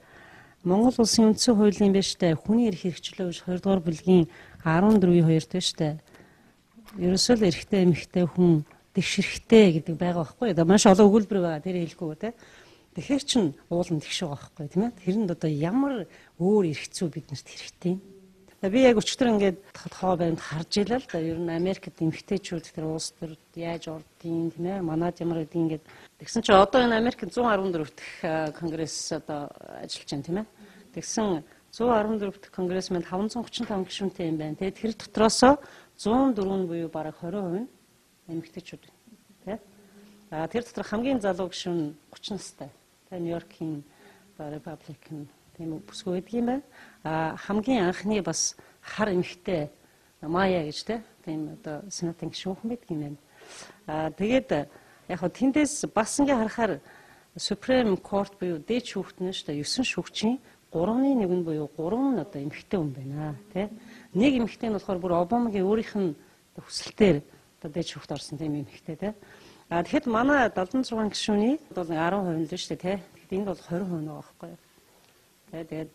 Монгол улсын үндсэн хуулийн биш үү? Хүний эрх хэрэгчлөө гэж 2 дугаар бүлгийн 14-ийн 2-т биш үү? Ерөөсөө л эрэгтэй эмэгтэй хүн тэгш эрхтэй гэдэг байгаа байхгүй юу? Маш олон өгүүлбэр байгаа. Тэр хэлэхгүй те. Тэгэхээр чин уулын тэгш байгаа байхгүй тийм ээ. Тэрэнд одоо ямар өөр эрх зүй биднэрт хэрэгтэй юм? Би яг өчтөр ингээд тоо баримт харж илаа л да. Ер нь Америкт эмэгтэйчүүд тэр улс төрд яаж ордгийг тийм ээ. Манад ямар гэдгийг ингээд тэгсэн чинь одоо энэ Америкт 114 дахь конгресс одоо ажиллаж байна тийм ээ. Тэгсэн 114 дахь конгрессмен 535 гишүүнтэй юм байна. Тэгээд тэр дотроосоо 104 буюу бараг 20% нь эмэгтэйчүүд байна. Тэ? А тэр дотор хамгийн залуу гишүүн 30 настай. Тэ Нью-Йоркийн одоо Republican тийм бүсгүй байдаг юм байна. А хамгийн анхны бас хар эмэгтэй Мая гэж тэ тийм одоо сенатын гишүүн хүн байдаг юм байна. А тэгээд яг хөө тэндээс бас ингээ харахаар Supreme Court буюу дээд шүүхт нь шүү дээ 9 шүүгчийн 3-ны 1 нь буюу 3 нь одоо эмэгтэй хүн байна тий. Нэг эмэгтэй нь болохоор бүр Обамагийн өөрийнх нь хүсэлтээр одоо дээд шүүхт орсон тийм эмэгтэй тий. А тэгэхэд манай 76 гишүүний бол 10% л шүү дээ тий. Тэгэхэд энд бол 20% байгаа байхгүй юу. Тэгээд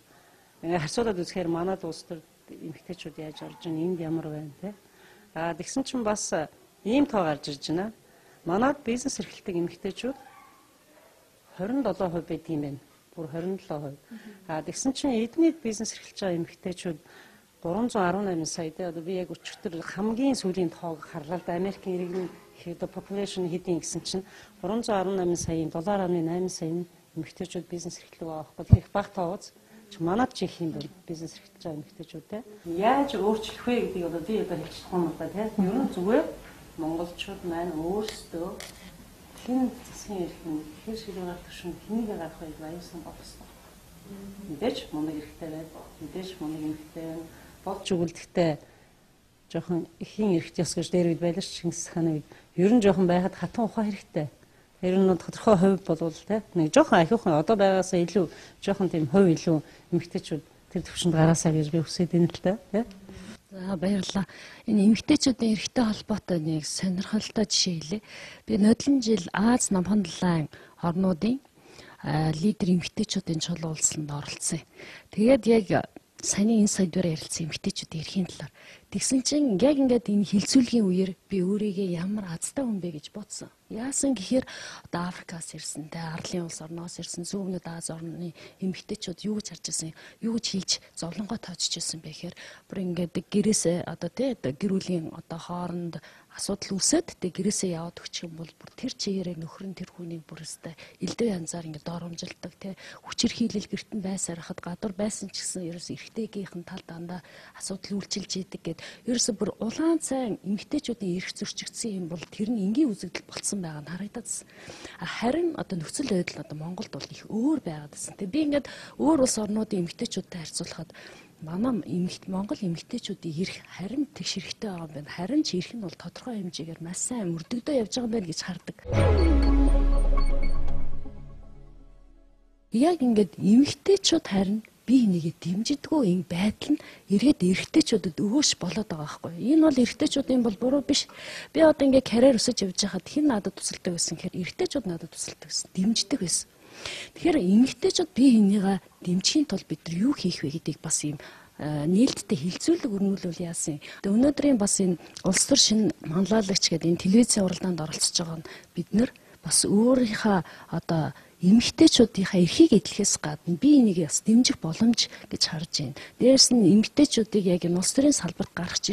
ингээ харьцуулаад үзэхээр манад улс төр эмэгтэйчүүд яаж орж ийн энд ямар байна тий. А тэгсэн чинь бас ийм тоо гарч ирж байна. Манад бизнес эрхэлдэг эмэгтэйчүүд 27% байдаг юм байна. Бүр 27%. А тэгсэн чинь эдний бизнес эрхэлж байгаа эмэгтэйчүүд 318 сая тий. Одоо би яг өчигдөр хамгийн сүүлийн тоог харлаа л да. Америкийн иргэн одоо population хэдийн гэсэн чинь 318 саяын 7.8 сая эмэгтэйчүүд бизнес эрхлэх байгаа байхгүй. Тэгэхээр их бага тоо үз. Чи манад чи их юм байна. Бизнес эрхэлж байгаа эмэгтэйчүүд те. Яаж өөрчлөх вэ гэдгийг одоо би одоо хэлж чадах юм л да те. Ер нь зүгээр монголчууд маань өөрсдөө хэн засгийн эрх нь хэр шийдвэр гаргах түвшинд хэнийг гаргах вэ гэж аюулсан болох ёстой. Мэдээж мундаг эрхтэй байд. Мэдээж мундаг эмэгтэй байна. Болж өгөлдөхтэй жоохон эхийн эрхт ёс гэж дээр үед байлаа ш Чингис хааны үед. Ер нь жоохон байхад хатан ухаан хэрэгтэй. Тэр нь тодорхой хувь болвол те нэг жоохон ахиухан одоо байгаас илүү жоохон тийм хувь илүү эмэгтэйчүүд тэр төвшөнд гараасаа гэж би хүсэж байна л та тий. За баярлалаа. Энэ эмэгтэйчүүдийн эрхтэй холбоотой нэг сонирхолтой жишээ хэлье. Би нодлон жил Аз номхон далайн орнуудын лидер эмэгтэйчүүдийн чулуу уулзалтанд оролцсон. Тэгээд яг саяны энэ сэдвээр ярилцсан эмэгтэйчүүдийн эрхийн талаар. Тэгсэн чинь яг ингээд энэ хилцүүлгийн үеэр би өөрийгөө ямар азтай хүн бэ гэж бодсон. Яасан гэхээр одоо Африкаас ирсэн, тэ арлын улс орноос ирсэн, зүүн өмнөд Аз орны эмэгтэйчүүд юу гэж харж ирсэн, юу гэж хэлж зовлонгоо тооцож ирсэн бэ гэхээр бүр ингээд гэрээсээ одоо тэ гэр бүлийн одоо хооронд асуудал үүсээд тэ гэрээсээ яваад өгчих юм бол бүр тэр чигээрээ нөхөр нь тэр хүнийг бүр өстэй элдв янзаар ингээд доромжилдог тэ хүчирхийлэл гэрт нь байсаар хахад гадуур байсан ч гэсэн ерөөс эрэгтэйгийнх нь тал дандаа асуудал үйлчилж идэг гэд ерөөсө бүр улаан цайн эмэгтэйчүүдийн эрх зөрчигдсөн юм бол тэр нь энгийн үзэгдэл болцсон байгаа нь харагдаадсэн. Харин одоо нөхцөл байдал одоо Монголд бол их өөр байгаад байсан. Тэг би ингээд өөр улс орнуудын эмэгтэйчүүдтэй харьцуулахад манай Монгол эмэгтэйчүүдийн эрх харин тэгш хэрэгтэй байгаа юм байна. Харин ч эрх нь бол тодорхой хэмжээгээр маш сайн мөрдөгдөө явж байгаа юм байна гэж хардаг. Яг ингээд эмэгтэйчүүд харин бие нэгээ дэмжидэггүй энэ байдал нь эргээд эрэгтэйчүүдэд өгөөш болоод байгаа байхгүй. Энэ бол эрэгтэйчүүдийн бол буруу биш. Би одоо ингээд карьер өсөж явж байхад хэн надад тусалдаг байсан гэхээр эрэгтэйчүүд надад тусалдаг байсан, дэмждэг байсан. Тэгэхээр эмэгтэйчүүд бие биенийгээ дэмжихийн тулд бид нар юу хийх вэ гэдгийг бас ийм нээлттэй хилцүүлэг өрнүүлвэл яасан. Тэгээ өнөөдрийн бас энэ улс төр шинэ манлайлагч гэдэг энэ телевизийн уралдаанд оролцож байгаа нь бид нар бас өөрийнхөө одоо эмэгтэйчүүдийнхээ эрхийг эдлэхээс гадна би энийг бас дэмжих боломж гэж харж байна. Дээрс нь эмэгтэйчүүдийг яг энэ улс төрийн салбарт гарч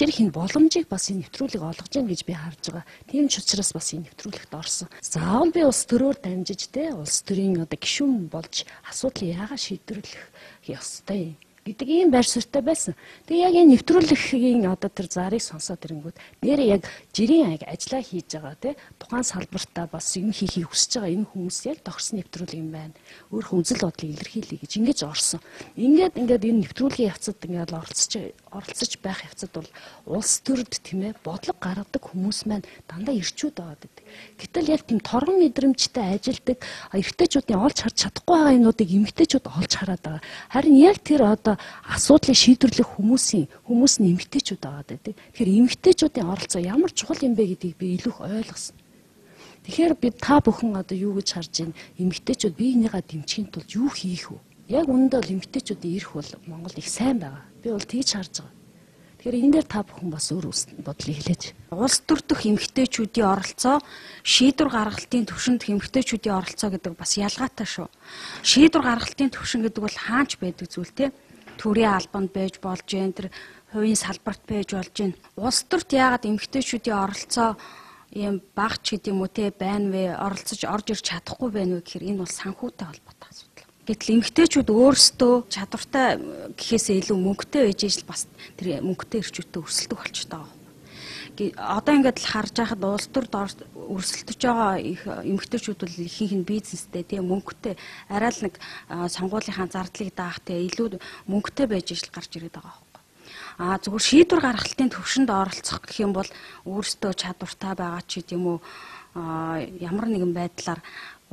ирэх энэ боломжийг бас энэ нэвтрүүлэг олгож байна гэж би харж байгаа. Тийм ч учраас бас энэ нэвтрүүлэгт орсон. Заавал би улс төрөөр дамжиж те улс төрийн одоо гишүүн болж асуудлыг яагаад шийдвэрлэх ёстой юм гэдэг ийм байр суурьтай байсан. Тэгээ яг энэ нэвтрүүлгийн одоо тэр зарыг сонсоод ирэнгүүт нэрээ яг жирийн яг ажиллаа хийж байгаа те тухайн салбартаа бас юм хийхийг хүсэж байгаа энэ хүмүүс яг тохирсон нэвтрүүлэг юм байна. Өөрийнхөө үзэл бодлыг илэрхийлье гэж ингэж орсон. Ингээд энэ нэвтрүүлгийн явцад ингээд оролцож байх явцад бол улс төрд тийм ээ бодлого гаргадаг хүмүүс маань дандаа ирчүүд байгаа гэдэг. Гэтэл яг тийм торгон мэдрэмжтэй ажилдаг эрэгтэйчүүдийн олж харж чадахгүй байгаа юмнуудыг эмэгтэйчүүд олж хараад байгаа. Харин яг тэр одоо асуудлыг шийдвэрлэх хүмүүс нь эмэгтэйчүүд байгаа гэдэг. Тэгэхээр эмэгтэйчүүдийн оролцоо ямар чухал юм бэ гэдгийг би илүү их ойлгосон. Тэгэхээр би та бүхэн одоо юу гэж харж байна? Эмэгтэйчүүд биенийгаа дэмжихийн тулд юу хийх вэ? Яг үүндээ бол эмэгтэйчүүдийн эрх бол Монгол их сайн байгаа. Би бол тэгж харж байгаа. Тэгэхээр энэ дээр та бүхэн бас өөр бодлыг хэлээч. Улс төр дэх эмэгтэйчүүдийн оролцоо, шийдвэр гаргалтын түвшинд эмэгтэйчүүдийн оролцоо гэдэг бас ялгаатай шүү. Шийдвэр гаргалтын түвшин гэдэг бол хаач байдаг зүйл те. Төрийн албанд байж болж гэн, тэр хувийн салбарт байж болж гэн. Улс төрт яагаад эмэгтэйчүүдийн оролцоо ийм бага ч гэдэг юм уу те байна вэ? Оролцож орж ирч чадахгүй байна вэ гэхээр энэ бол санхүүтэй холбоотой асуудал. Гэтэл эмэгтэйчүүд өөрсдөө чадвартай гэхээсээ илүү мөнгөтэй байж ижил бас тэр мөнгөтэй эрчүүдтэй өрсөлдөх болчиход байгаа. Одоо ингээд л харж байхад улс төрд өрсөлдөж байгаа их эмэгтэйчүүд бол ихэнх нь бизнестэй тийм мөнгөтэй арай л нэг сонгуулийнхаа зардлыг даах тийм илүү мөнгөтэй байж ижил гарч ирээд байгаа байхгүй. А зүгээр шийдвэр гаргалтын төвшөнд оролцох гэх юм бол өөрсдөө чадвартай байгаа ч гэдэм үү ямар нэгэн байдлаар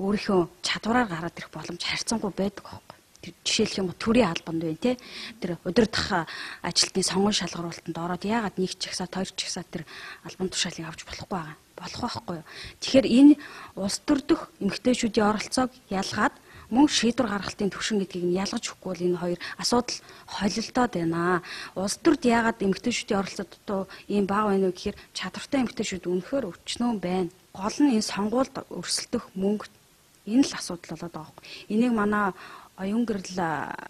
өөрийнхөө чадвараар гараад ирэх боломж харьцангуй байдаг байхгүй. Жишээлх юм бол төрийн албанд байна те. Тэр удирдах ажилтны сонгон шалгаруултанд ороод яагаад нэг ч ихсаад хоёр ч ихсаад тэр албан тушаалыг авч болохгүй байгаа. Болох байхгүй юу. Тэгэхээр энэ улс төр дэх эмэгтэйчүүдийн оролцоог ялгаад мөн шийдвэр гаргалтын түвшин гэдгийг нь ялгаж өгөхгүй бол энэ хоёр асуудал холилдоод байна. Улс төрд яагаад эмэгтэйчүүдийн оролцоо дутуу ийм бага байна вэ гэхээр чадвартай эмэгтэйчүүд үнэхээр өчнөө байна. Гол нь энэ сонгуульд өрсөлдөх мөнгө энэ л асуудал болоод байгаа байхгүй. Энийг манай оюун гэрэл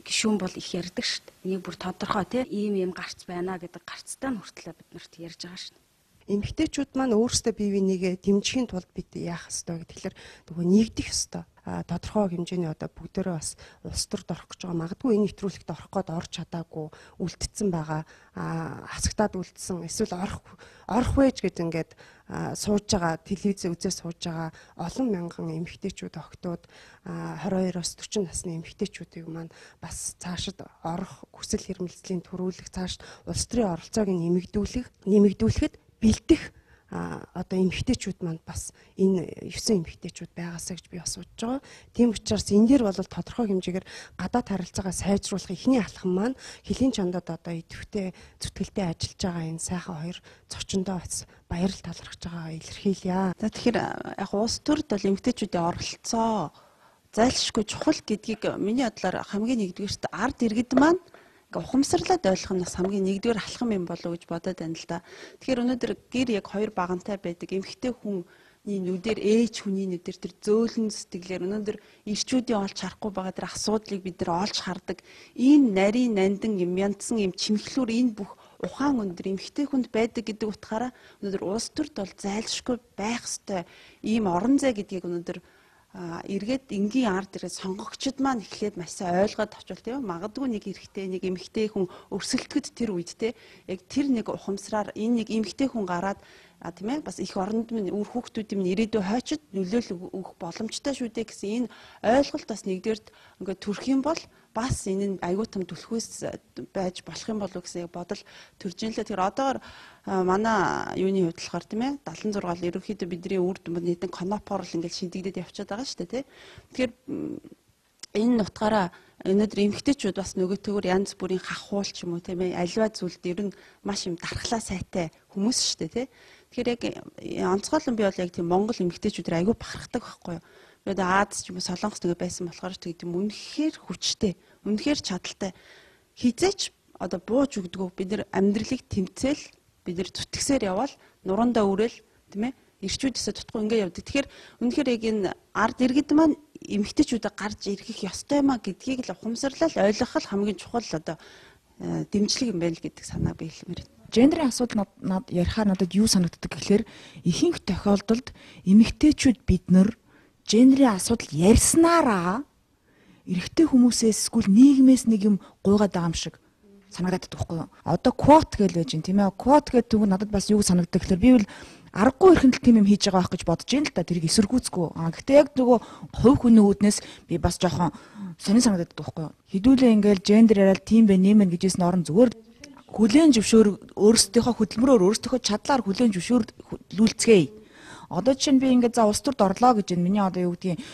гишүүн бол их ярьдаг шүү дээ. Энийг бүр тодорхой тий ийм ийм гарц байна гэдэг гарцтай нь хүртлээ бид нарт ярьж байгаа шүү дээ. Эмэгтэйчүүд маань өөрсдөө бие бинийгээ дэмжихийн тулд бид яах ёстой гэхээр нөгөө нэгдэх ёстой. Тодорхой хэмжээний одоо бүгдээрээ бас улс төрд орох гэж байгаа. Магадгүй энэ нэвтрүүлэгт орох гээд орж чадаагүй үлдсэн байгаа. Хасагтаад үлдсэн. Эсвэл орох вэж гэж ингээд сууж байгаа, телевиз үзээ сууж байгаа олон мянган эмэгтэйчүүд охтууд 22-оос 40 насны эмэгтэйчүүдийг маань бас цаашид орох хүсэл эрмэлзлийн төрүүлэх, цаашд улс төрийн оролцоог нэмэгдүүлэхэд бэлдэх одоо эмэгтэйчүүд маань бас энэ 9 эмэгтэйчүүд байгаасаа гэж би бас бодож байгаа. Тийм учраас энэ дээр бол тодорхой хэмжээгээр гадаад харилцаагаа сайжруулах эхний алхам маань хөлийн чандад одоо идэвхтэй зүтгэлтэй ажиллаж байгаа энэ сайхан хоёр зочиндоо бас баярлал талархаж байгаагаа илэрхийлье. За тэгэхээр яг улс төрд бол эмэгтэйчүүдийн оролцоо зайлшгүй чухал гэдгийг миний бодлоор хамгийн нэгдүгээрт ард иргэд маань ухамсарлаад ойлгох нь бас хамгийн нэгдүгээр алхам юм болов уу гэж бодоод байна л да. Тэгэхээр өнөөдөр гэр яг хоёр багантай байдаг эмэгтэй хүний нүдээр ээж хүний нүдээр тэр зөөлөн сэтгэлээр өнөөдөр ирчүүдийн олж харахгүй байгаа тэр асуудлыг бид нар олж хардаг. Энэ нарийн нандин юм янзсан юм чимхлүүр энэ бүх ухаан өндөр эмэгтэй хүнд байдаг гэдэг утгаараа өнөөдөр улс төрд бол зайлшгүй байх ёстой ийм орон зай гэдгийг өнөөдөр эргээд энгийн ард ирээд сонгогчд маань эхлээд маш сайн ойлгоод авчвал тийм магадгүй нэг эрэгтэй нэг эмэгтэй хүн өрсөлдөхөд тэр үед те яг тэр нэг ухамсараар энэ нэг эмэгтэй хүн гараад тийм бас их оронд минь үр хүүхдүүдийн минь ирээдүй хойчод нөлөөлөл өгөх боломжтой шүү дээ гэсэн энэ ойлголт бас нэгдүгээрт ингээд төрөх юм бол бас энэ нь аюул там түлхүүс байж болох юм болов гэсэн бодол төрж ин лээ. Тэгэхээр одоогор манай юуны хувьд болохоор тийм 76 л ерөнхийдөө бидний үр дүн нийтэн конопор л ингээд шийдэгдээд явчихад байгаа шүү дээ тий. Тэгэхээр энэ утгаараа өнөөдөр эмэгтэйчүүд бас нөгөөтэйгөр янз бүрийн хахуул ч юм уу тийм аливаа зүйлд ер нь маш юм дархлаа сайтай хүмүүс шүү дээ тий. Тэгэхээр яг онцгойлон би бол яг тийм Монгол эмэгтэйчүүдээр аягүй бахархдаг байхгүй юу. Би одоо Аз ч юм уу Солонгос нэгэ байсан болохоор ч гэдэг юм үнэхээр хүчтэй, үнэхээр чадaltaй. Хизээч одоо бууж өгдөгөө бид нар амьдралыг тэмцээл бид нар зүтгэсээр явбал нуруундаа үрээл тийм ээ ирчүүдээсээ тутахгүй ингэ явдаг. Тэгэхээр үнэхээр яг энэ ард иргэд маань эмэгтэйчүүдээ гарч ирэх ёстой юм а гэдгийг л ухамсарлал ойлгох л хамгийн чухал одоо дэмжлэг юм байна л гэдэг санаа би хэлмээр байна. Гендерийн асуудал над ярихаар надад юу санагддаг гэхлээр ихэнх тохиолдолд эмэгтэйчүүд бид нар гендерийн асуудал ярьснараа эрэгтэй хүмүүсээс эсвэл нийгмээс нэг юм гуйгаад байгаа юм шиг санагдаад байдаг байхгүй юу? Одоо квот гэж байж байна тийм ээ. Квот гэдэг үг надад бас юу санагддаг гэхлээр би бол аргагүй эрхэнэл тийм юм хийж байгаа байх гэж бодож байна л да. Тэрийг эсэргүүцэхгүй. Аа гэхдээ яг нөгөө хувь хүний үүднээс би бас жоохон сонин санагдаад байдаг байхгүй юу? Хэдүүлээ ингээл гендер яриад тийм бэ нэм бэ гэжсэн орон зүгээр хүлээн зөвшөөр өөрсдийнхөө хөдөлмөрөөр өөрсдийнхөө чадлаар хүлээн зөвшөөрлүүлцгээе. Одоо чинь би ингээд за улс төрд орлоо гэж байна. Миний одоо юу гэдгийг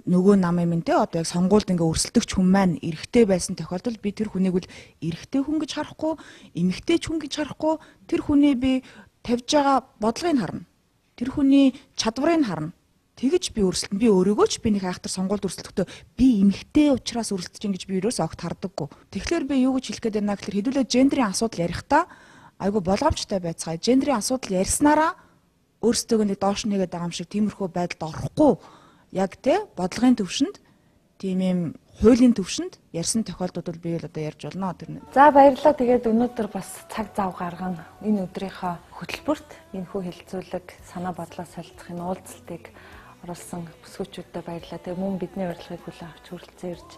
нөгөө нам юм те одоо яг сонгуульд ингээд өрсөлдөгч хүн маань эрэгтэй байсан тохиолдолд би тэр хүнийг үл эрэгтэй хүн гэж харахгүй, эмэгтэй ч хүн гэж харахгүй, тэр хүний би тавьж байгаа бодлогыг харна. Тэр хүний чадварыг харна. Тэгэж би өрсөлдөн. Би өөрийгөө ч би нэг айхтар сонгуульд өрсөлдөхдөө би эмэгтэй учраас өрсөлдөж ин гэж би ерөөс огт хардаггүй. Тэгэхээр би юу гэж хэлэх гээд байна гэхээр хэдүүлээ гендерийн асуудал ярихдаа айгүй болгоомжтой байцгаая. Гендерийн асуудал ярьснараа өөрсдөө нэг доош нэгээд байгаа юм шиг тиймэрхүү байдалд орохгүй яг те бодлогын төвшөнд тийм юм хуулийн төвшөнд ярьсан тохиолдолд бол би л одоо ярьж болно тэр нь. За баярлалаа. Тэгээд өнөөдөр бас цаг зав гарган энэ өдрийнхөө хөтөлбөрт энэхүү хэлцүүлэг санаа бодлоо солилцох энэ уулзалтыг оруулсан бүсгүүчүүдэд баярлалаа. Тэгээд мөн бидний урилгыг хүлээн авч хүрэлцэн ирж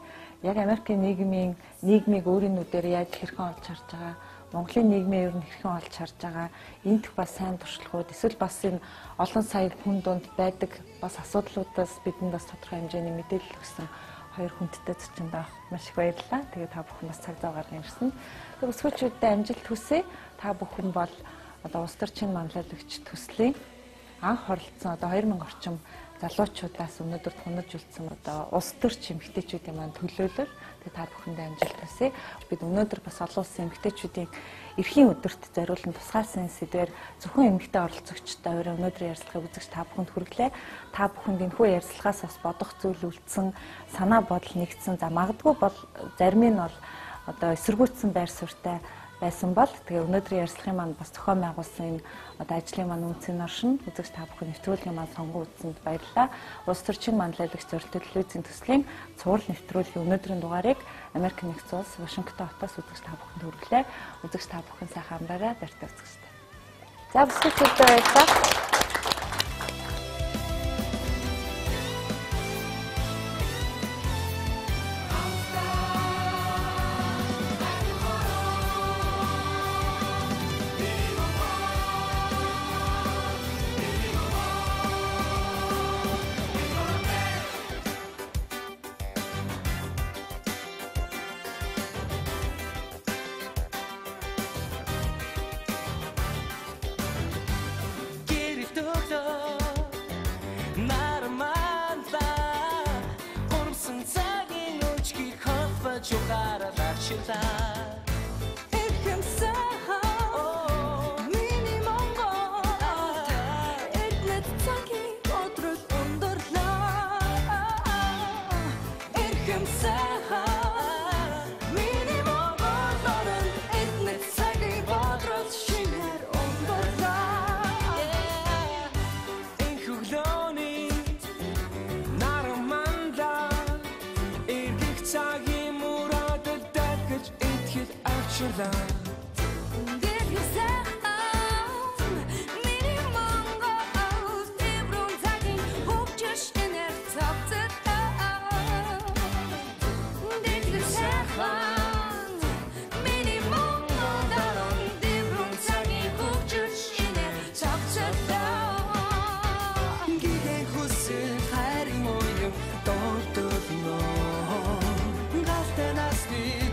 яг Америкийн нийгмийн нийгмийг өөрийн нүдээр яаж хэрхэн олж харж байгаа, Монголын нийгмийн ер нь хэрхэн олж харж байгаа, энтх бас сайн туршлагууд эсвэл бас энэ олон сая хүн дунд байдаг бас асуудлуудаас бидэнд бас тодорхой хэмжээний мэдээлэл өгсөн хоёр хүндтэй зочинд маш их баярлалаа. Тэгээд та бүхэн бас цаг зав гарган ирсэн. Тэгээд бүсгүүчүүдэд амжилт хүсье. Та бүхэн бол одоо улс төрчин манлайлагч төслийн анх оролцсон одоо 2000 орчим залуучуудаас өнөөдөр тунаж үлдсэн одоо улс төрч эмэгтэйчүүдийн маань төлөөлөл. Тэгээд та бүхэндээ амжилт хүсье. Бид өнөөдөр бас олон улсын эмэгтэйчүүдийн эрхийн өдөрт зориулан тусгаалсан сэдвээр зөвхөн эмэгтэй оролцогчтой өөрөө өнөөдрийн ярилцлагыг үзэгч та бүхэнд хүргэлээ. Та бүхэнд энэхүү ярилцлагаас бас бодох зүйл үлдсэн, санаа бодол нэгдсэн. За магадгүй бол зарим нь бол одоо эсэргүүцсэн байр суурьтай байсан бол тэгээ өнөөдрийн ярилцлагын маань бас зохион байгуулсан энэ одоо ажлын маань үнцийн оршин үзэгч та бүхэн нэвтрүүлгийн маань сонгон үзсэнд баярлалаа. Улс төрчин манлайлагч зорилттой телевизийн төслийн цуврал нэвтрүүлгийн өнөөдрийн дугаарыг Америк нэгдсэн улс Вашингтон хотоос үзэгч та бүхэнд хүргэлээ. Үзэгч та бүхэн сайхан амраарай, баяртай үзэгчтэй. За бүсгүйчүүдэд баярлалаа.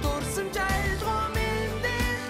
Дурсамж айлгуу мэндэлнэ.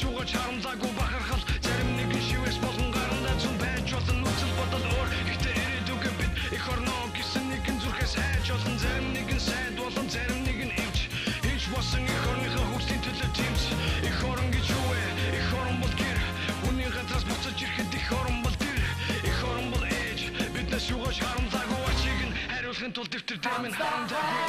юугаач харамлаагүй бахархал. Зарим нэгэн шивээс болон гарандаа зүн байж болно. Нөхцөл бодол өөр. Гэхдээ ирээдүгэ бид эх орноо гэсэн нэгэн зүрхээс хайж олон. Зарим нэгэн сайд болон зарим нэгэн эмч. Хийж босон эх орныхоо хөгжлийн төлөө тэмц. Эх орон гэж юу вэ? Эх орон бол гэр. Үнийн газраас буцаж ирэхэд эх орон бол тэр. Эх орон бол ээж. Биднээс юугаач харамлаагүй ачийг нь хариулахын тулд дэвтэр дээр минь харамлаагүй.